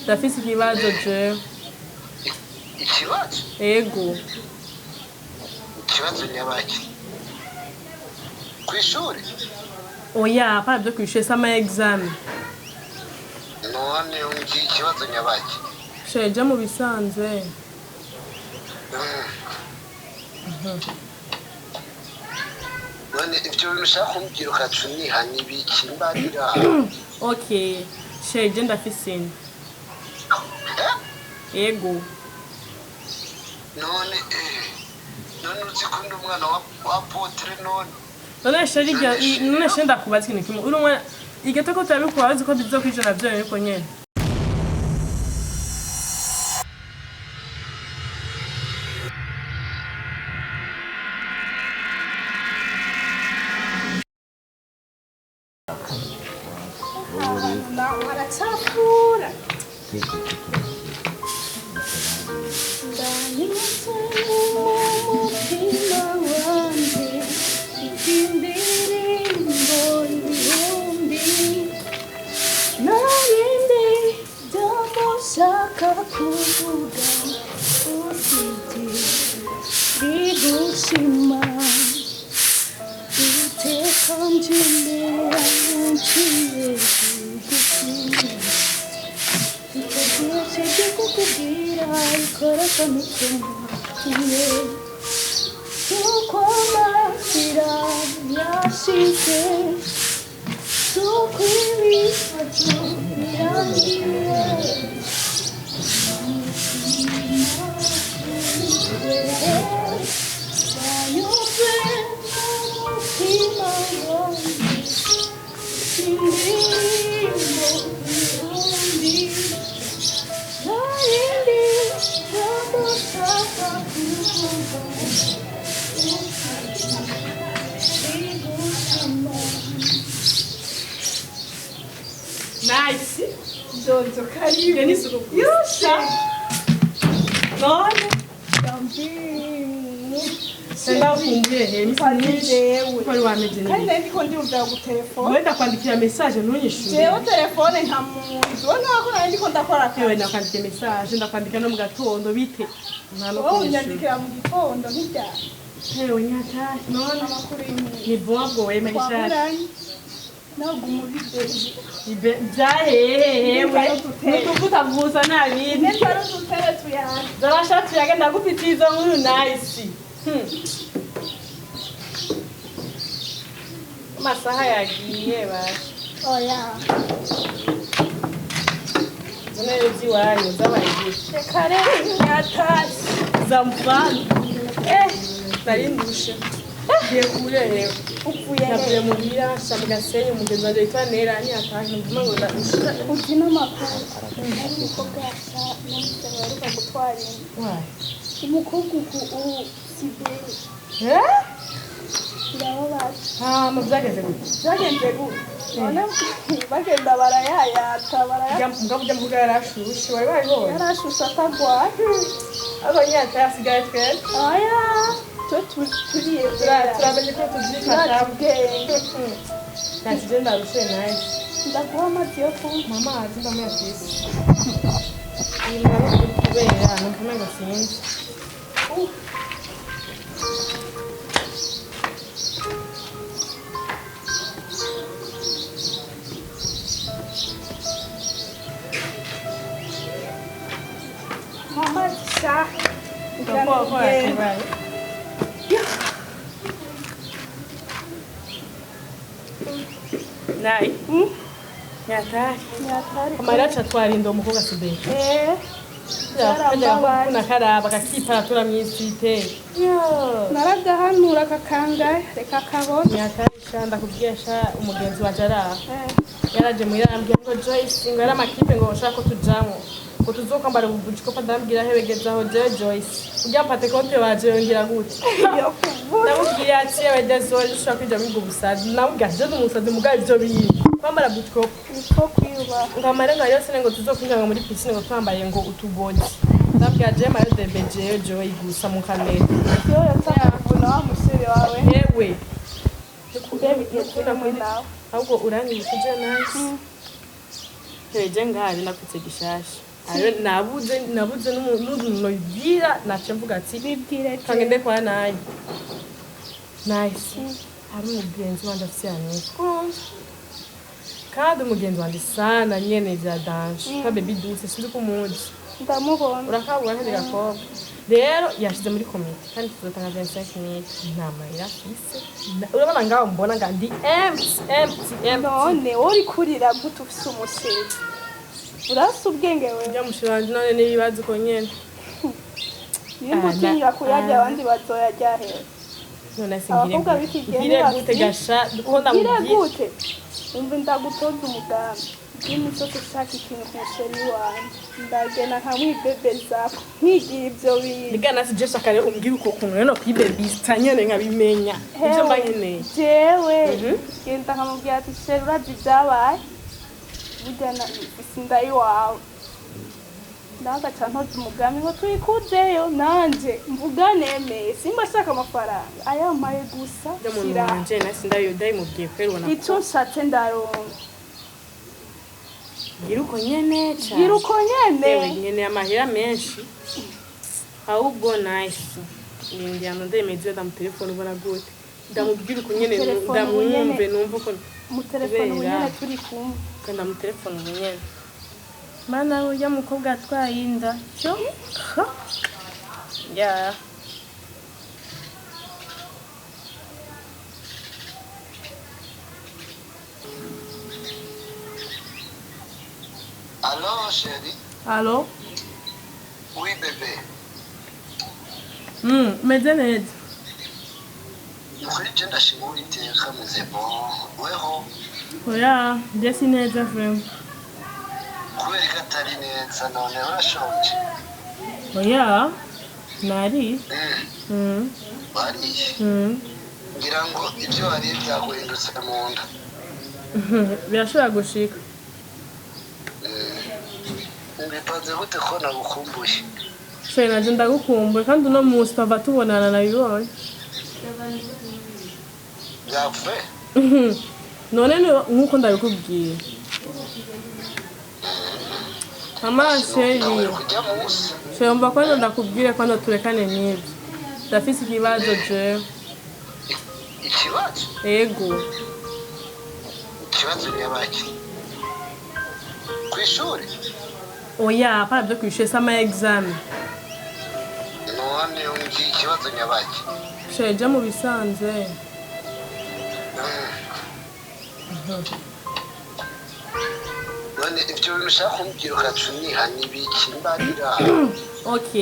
Ndafise ikibazo jewe. Ikibazo? Ego. Ikibazo nyabaki? Kw'ishuri? Oya, hapana vyo kw'ishure, sama examen. None umbwiye ikibazo nyabaki? Sheje mu bisanzwe. None ivyo bintu ushaka kumbwira ukaca uniha n'ibiki mbarira? Okay. Sheje ndafise inda. Eh? Ego. None none uzi ko ndi umwana wa apotre none? None sheje none sheje ndakubaza ikintu kimwe. Uri umwana igete ko turabikora uzi ko bizokwijana vyo ariko nyene. Aracafura. Umutima wanje indirimbo ibihumbi narindi byamushaka kuvuga usibye rigushima iteka njimera nciye bugufi icyo byose byo kukubwira ikoreka mitima suko amasira yashitse suko ibibazo birangiye wayuze umutima wanjye indirimbo ibihumbi narindi ndamushaka kuvuga rigushima. Nice. Jojo, karibu. Iyo ni isuku gusa. Yusha. None ndakumbuye he imisi myinshi. Jewe. Ko wari wameze Kandi neza. nari ndiko ndiyumvira gutelefone. Wowe ndakwandikira message ntunyishure. Jewe telefone nta muntu. Wowe ntabwo nari ndiko ndakora Yewe akazi. ndakwandikira message ndakwandika no mu gatondo bite. Nta no Wowe kunyishura. unyandikira mu gitondo ntiryari. Yewe nyata none Amakuru y'imwe. ni bongo we message. Twaburanye. Ntabwo umubidezi. Ibe byahehewe. Ntukarudutere. Nukuvuta gusa nta bindi. Neza rudutere tuyaje. Zabashatu yagenda gufitiye izo nkuru nice. Amasaha yagiye basha. Oya. Izo ntebe z'iwanyu zabaye gute? Reka rero nyatashye. Zamfana. Nari ndushe. Ngiye kureba. Uvuye Navuye he? mu bira sha mu Gasenyi umugenzi wanje witwa Nera ntiyataje mvuma ngo ndashira. Uzi n'amakuru. Hari umukobwa yasa n'umusore baheruka gutwara inda. Why? Umukobwa uku ubu si beza. Eh? Birababaje. Ah, mu byageze gute? Byagenze gute? None bagenda barayayata baraya Mugabo ujya mvuga yarashushe wari wabibonye. yarashushe atagwaye. Ariko nyata yasigaye twese. Oya twe turiyemera. Turamenye ko tubyifata. Turatubwenge. Nta kigenda ndarushe nice. Ndaguha amazi yo kunywa. Mama azi ndamuyafise. Iyi nari kubera numva ngo sinzi. Mama sha. Ngira Ko ko nigende. yakibaye. Nai. Nyatari. Nyatari. Amarira aca twarinda umukobwa Siberi. Eh. Kajya kuna karaba kakiparatura mw'isite. Naragahanura kakangaye reka kabone. Nyatari sha ndakubwiye sha umugenzi wanje araha. Eh. Yaraje muhira arambwira ngo Joyce ngo yari amakipe ngo ushaka ko tujamwo. Ngo tuzokwambara ububuji ndambwira hebegeza aho jewe Joyce. Urya mpate konte waje yongera gute. Yo kuvuga. Ndamubwiye ati yewe Desole ushobora kwinjira muri ubwo busazi. Namubwiye ati jewe ndi umusazi mugabo ivyo bintu. Kwambara butikopa. Niko kwiyubaha. Ngo amarenga yose ngo tuzokwinjira ngo muri piscine ngo twambaye ngo utugozi. Ndabwira jewe mayo de bejeyo jewe gusa mu kamera. Yo yatakuvuna wa musore wawe. Yewe. Mbe bigeze hamwe nawe. Ahubwo uranyibukije nice. Heje ngaje nakutse gishasha. Ayo nabuze n'umuntu nobibwira, naciye mvuga ati Bibwire. Kangende kwa naye nice. Hari umugenzi wanje afise yanisi kandi umugenzi wanje sana nyene vya danger ka Baby Douce, sinzi ko umuzi. Ndamubona. Urakabura kandi gakobwa rero yashize muri komite kandi tuzotanga 25 mille, nta mahera afise. Urabona ngaho mbona nga ndi empty, empty, empty. None wowe uri kurira gute ufise umusheri? Urasa ubwenge wewe. Ujya mushiranje none n'ibibazo uko nyene. Nimba utinya kuyarya, abandi bazoyarya hehe? None se ngire Abakobwa gute? b'iki gihe Ngire gute? Gasha uko ugire ndamubwira. Gute? Umva, ndagutoza umugambi. Iminsi yose ushaka ikintu ku musheri wanje, ndagenda nkamwibebezako, nkigira ivyo bintu. Biga nasi je shaka rero umbwire uko kuntu rero kwibebista nyene nkabimenya ivyo mba nkeneye. Jewe genda nkamubwira ati: "Chéri, urazi ibyabaye? Burya mfise inda y'iwawe." Ndagaca ntoza umugambi ngo tuyikuzeyo, nanje mvuga nemeye. Simba ashaka amafaranga, ayampaye gusa. Ibyo muntu Shira wanje nasi ndabimubwiye kwera ubona. Ico nshatse ndaronka. Ngira uko nyene cane. Gira uko nyene. Yewe, nkeneye amahera menshi ahubwo. Nice, ningira ngo ndemeze, ndamutelefone. Ubona gute ndamubwira uko nyene? Telefone. Ndamwumve. Ubunyene. Numve uko. Mu telefone. Kubera. Ubunyene turi kumwe. Ndamutelefone ubunyene. Mana, urya mukobwa atwaye inda cyo ha ya. Allô, chérie? Allô? Oui, bébé. Meze neza. Nukuri je ndashima Uwiteka, meze bon. Weho? Oya, je si neza vraiment. Kubera ko atari neza none? Urashonje? Oya, nari. Wariye? Ngira ngo ibyo wariye byaguhindutse mu nda. Birashobora gushika. Bipanze gute ko nagukumbuye? Chéri, naje ndagukumbuye kandi uno munsi twava tubonana, nabibonye. Byapfe. None nk'uko ndabikubwiye mama chéri. Nawe kujya munsi. Chéri, umva, kwanza ndakubwire, kwanza turekane n'ibyo, ndafise ikibazo jewe. Ikibazo? Ego. Ikibazo nyabaki? Ku ishuri? Oya, apana byo kw'ishure, sama examen. None umbwiye ikibazo nyabaki? Chéri, je mu bisanzwe None ibyo bintu ushaka kumbwira ugaca uniha n'ibiki? Mbarira. Ok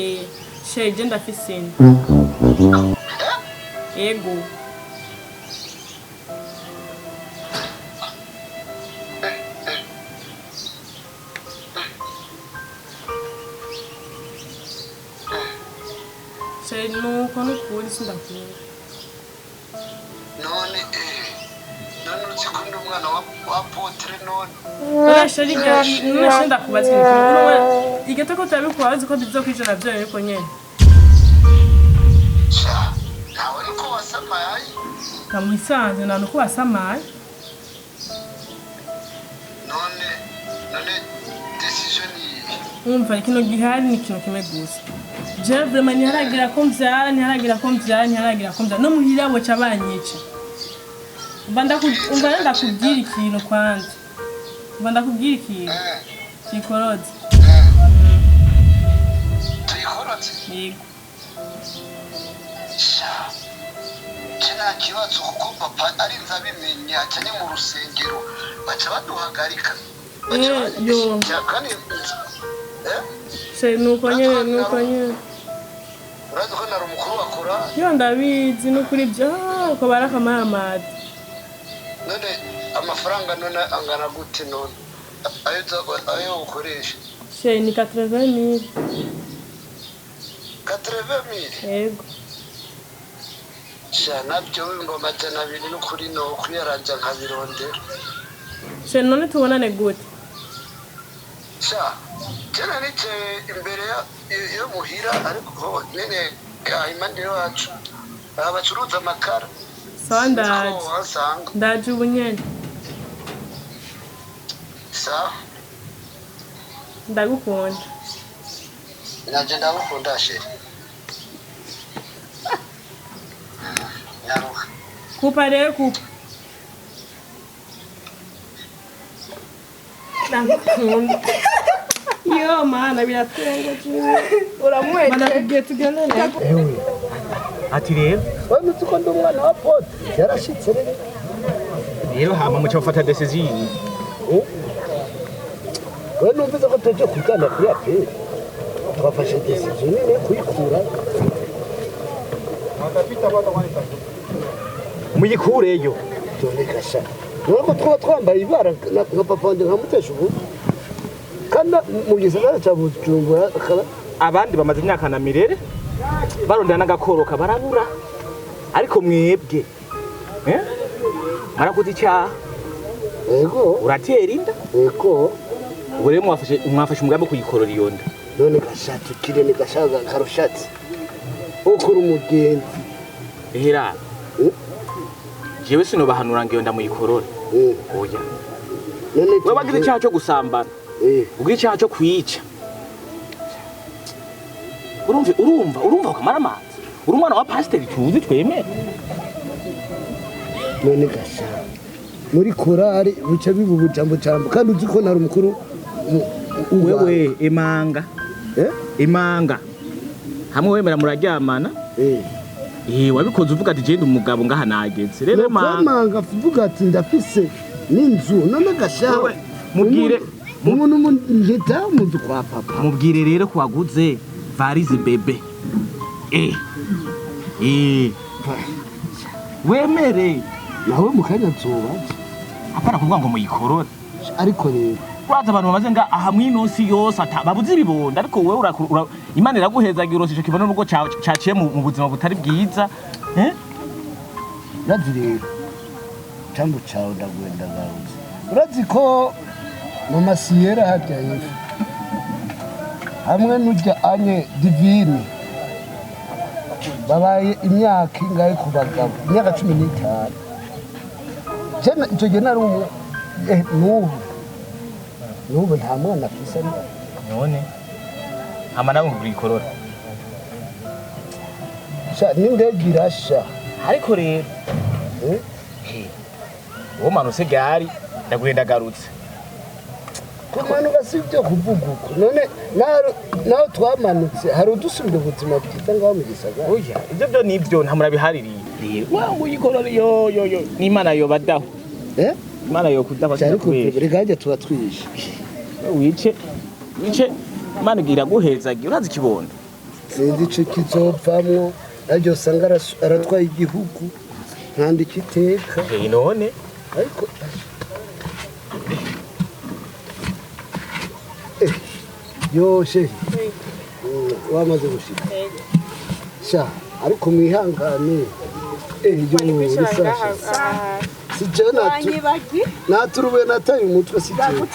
chéri, je ndafise inda. Eh? Ego. Chéri, nuko nukuri sindakunda. None none uzi ko ndi umwana wa apôtre none? None chéri, none chéri, ndakubaza ikintu kimwe. Urumva igete ko turabikora, uzi ko bizokwijana vyo ariko nyene. Sha, ntawe ariko wasamaye. Kamuhisanze nta nuko wasamaye. None décision ni iyihe? Umva, ikintu gihari ni ikintu kimwe gusa. Jewe vraiment ntiharagira ko mvyara, ntiharagira ko mvyara, ntiharagira ko mvyara, no muhira boca banyica. Umva rero ndakubwira ikintu kwanza, umva ndakubwira ikintu. Kikoroze. Tuyikorotse? Yego. Sha, je nta kibazo kuko papa arinze abimenye aca ni mu rusengero baca baduhagarika. Baca Yo. kandi eh? Chéri, nuko nyene, nuko nyene. Urazi ko nari umukuru wa korali. Yo, ndabizi nukuri byo. Ah, uko barakamaramaza. None amafaranga none angana gute none ayo ayo ukoresha? Chéri, ni 80 mille. 80 mille? Yego. Sha, nabyo ngo 200 n'ukuri no kuyaranja nkabirondera. Chéri, none tubonane gute? Sha, kera nicaye imbere yo muhira, ariko nyene impande yacu aha bacuruza amakara. Sawa, Sinzi ko ndaje. wahasanga. Ndaje ubu nyene. Sawa. Ndagukunda. Nanje ndagukunda chérie. Nyaruka. Kupa rero kupa. Ndagukunda. Yo mana biratenga. Uramuheje. Mana tugende neza. Ewe. Ati rero Wewe uzi ko ndi umwana wa Pote yarashitse rero. Rero hama muca mufata decision. Wewe numvise ko tuje kugana kuri APR. Twafashe decision nyine yo kuyikura. Muyikureyo. None gasha. Nuko twaba twambaye ibara nka papa wanje nkamutesha ubu. Kandi mu gisagara ca Bujumbura akaba Abandi bamaze imyaka na mirere barondera n'agakoroka barabura, ariko mwebwe eh? Mwarakoze icyaha. Yego. Uratera inda. Yego. Ubu rero mwafashe umugambi wo kuyikorora iyo nda. None gasha tukire ni gasha karushatse. Ukura umugenzi. Ehera. Jewe sinobahanura ngo iyo nda muyikorore. Oya. None wewe wagize icyaha cyo gusambana. Ugira icyaha cyo kwica. Urumva ukamara amazi. Uri umwana wa pasiteri tuzi twemera. None gasha. Muri korari bica biba ubujambo jambo kandi uzi ko nari umukuru wewe imanga. Imanga. Hamwe wemera muraryamana. Wabikoze uvuga ati genda umugabo ngaha nageze. Rero manga uvuga ati ndafise n'inzu none gasha. Mubwire umuntu ngita mu nzu kwa papa. Mubwire rero ko waguze varize bebe. Wemere nawe mukanya nzoba. Apana kuvuga ngo muyikorore. Ariko rero uraza abantu bamaze nga aha mwinosi yose babuze ibibondo, ariko wewe Imana iraguhezagira urose ico kibondo nubwo caciye mu buzima butari bwiza. Urazi rero cambo cawe ndagwenda ngaruze. Urazi ko mu masiyera harya hepfo hamwe n'urya anye divine babaye imyaka ingahe ku bagabo? Imyaka 15. Jena ico gihe nari n'ubu nta mwana afise. None hama nawe ngo uyikorore. Sha n'indege irasha. Ariko rero uwo manutse gari ndagwenda garutse. Kumanuka si ibyo kuvuga uko. None naho twamanutse hari udusubira ubuzima bwiza ngaho mu gisagara. Oya, ibyo byo nibyo nta murabihaririye. Rero wa uyikorore yo yo yo n'Imana yobadaho. Imana yokudaho. Ariko reka hajya tuba twishe. Wice Imana iraguhezagira urazi ikibondo. Sinzi ico kizovamwo naryo usanga aratwaye igihugu nkandika iteka. None ariko yoshe wamaze gushika. Sha ariko mwihangane. Yo si jewe naturuwe nataye umutwe si jewe.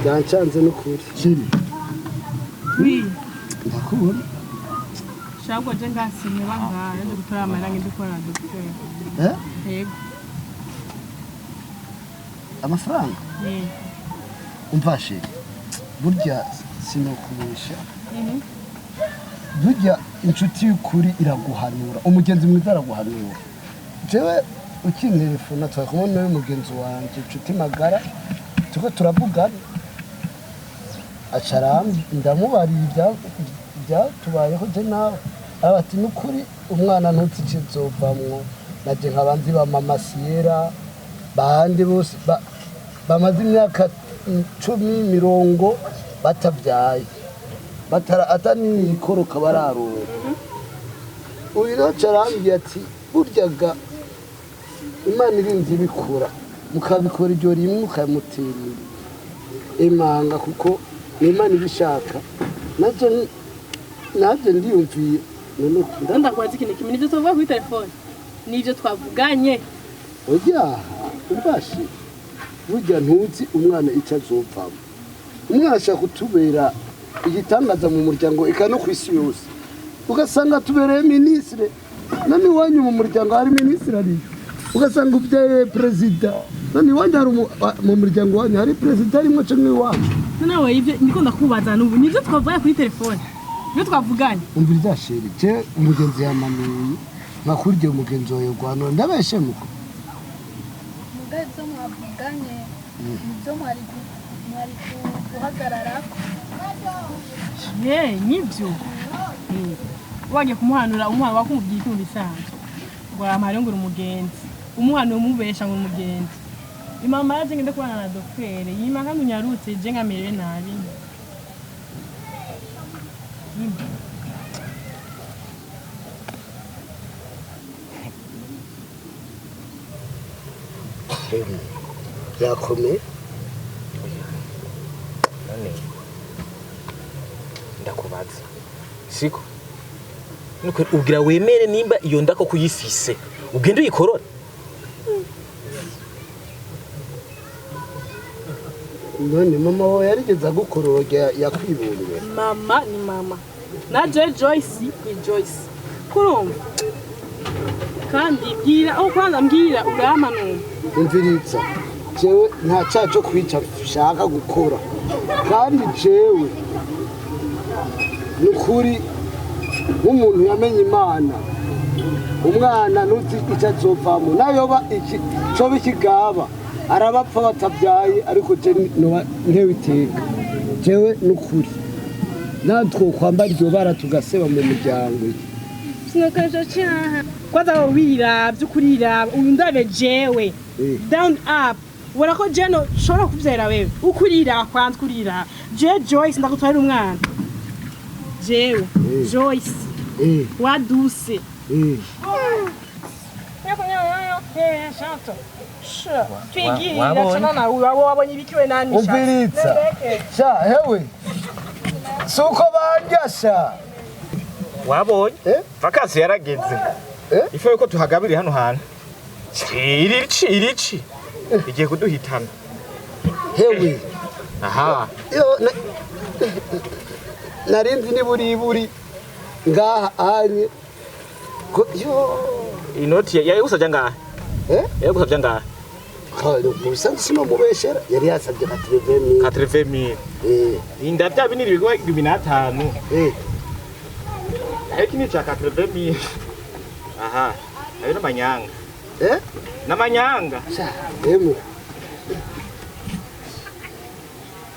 Byancanze n'ukuri. Chérie. Oui. Ndakubona. Shagwa je ngasimye bangaye ndi gutora amarangi ndi kubona docteur. Yego. Amafaranga? Umva chérie. Burya sinokubesha. Burya inshuti y'ukuri iraguhanura. Umugenzi mwiza araguhanura. Jewe ukintelefona twari kumwe n'uyu mugenzi wanje inshuti magara tuko turavugana. Acarambi ndamubariye ibyatubayeho je nawe. Ati nukuri umwana ntutsi kizovamwo naje nkabanzi ba mama Sierra bandi bose bamaze imyaka 10 mirongo batavyaye batara atani ikoroka bararonka. Uyu rero acarambi ati buryaga Imana irinze ibikora mukabikora iryo rimwe ukamutera imanga kuko ni Imana ibishaka. Navyo ndiyumviye none ndakubaza ikintu kimwe nivyo tuvuga kuri telefone nivyo twavuganye. Oya umbashe burya ntuzi umwana ico azovamo. Umwana ashaka kutubera igitangaza mu muryango eka no kw'isi yose. Ugasanga tubereye ministre none iwanyu mu muryango hari ministre ariyo. Ugasanga uvyaye perezida none iwanyu hari mu muryango wanyu hari perezida arimwo canke iwacu. Nawe ivyo ndiko ndakubaza n'ubu nivyo twavuganye kuri telefone. Ibyo twavuganye. Umviriza chéri, je umugenzi yamanuye nkakurya umugenzi wawe gwanura, ndabeshe muko? Muga ibyo mwavuganye nibyo mwari mwari guhagararako. Ye, nibyo. Wagiye kumuhanura umuhana wakumubwiye ikintu bisanzwe. Ngo arampare ngo uri umugenzi. Umuhana umubesha ngo uri umugenzi. Imama yaje ngende kubana na dogiteri. Yima kandi unyarutse je nkamerewe nabi. Yima. Yakomeye. None ndakubaza, siko nuko ubwira wemere nimba iyo nda koko uyifise, ugende uyikorore? None mama wawe yarigeze agukorora yakwibumye? Mama ni mama. Na je Joyce ni Joyce. Kurumva? Kandi bwira aho kwanza mbwira uramanura. Umviriza, jewe nta cyaha cyo kwica nshaka gukora, kandi jewe ni ukuri nk'umuntu yamenye Imana, umwana ntuzi icyo azovamo, nayoba iki coba ikigaba arabapfa batabyaye, ariko je noba ntewe iteka. Jewe ni ukuri natwo kwambara iryo bara tugaseba mu muryango. Sinakoresha cyaha. Kwanza wiravye ukuriraba uyu ndabe jewe. Down up. Ubona ko jeno nshobora kuvyara wewe. Ukuriraba kwanza ukuriraba. Je Joyce ndagutwarira umwana. Jewe Joyce waduse. Twigirira cana nawe wabonye ibikiwe nani? Umviriza sha, hewe, suko bandya sha. Wabonye? Eh? Vacances yarageze. Eh? Ife yuko tuhagabiriye hano hantu irici irici igiye kuduhitana. Hewe. Aha. Yo, narinzi niburiburi ngaha anye ko yo. Inoti yayigusavye ngahe? Eh? Yayigusavye ngahe? Mu bisanzwe sinomubeshera, yari yasabye nka 80 000. 80 000? Inda bya binini bigwa 15. Ariko ni ca 80 000. Aha, ayo n'amanyanga. Eh? N'amanyanga. Sha, emwe.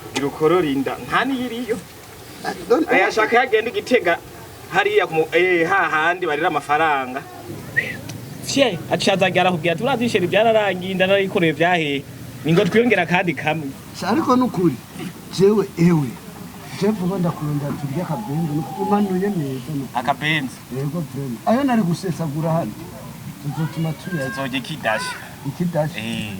Kugira ukorora inda nta niyiriyo. None Ayashaka yagenda igitega hariya ku hahandi barira amafaranga. Fye aciye azagera akubwira ati urazi chéri, byararangiye, inda narayikoreye byahehe, ni ngo twiyongera akandi kamwe. Sha, ariko nukuri jewe, ewe, je vuba ndakurondera turya akabenzi, nuko umanuye neza nuko. Akabenzi? Yego, vraiment ayo nari gusesagura hano tuzotuma tuya. Tuzojya ikidasha. Ikidasha. Eh.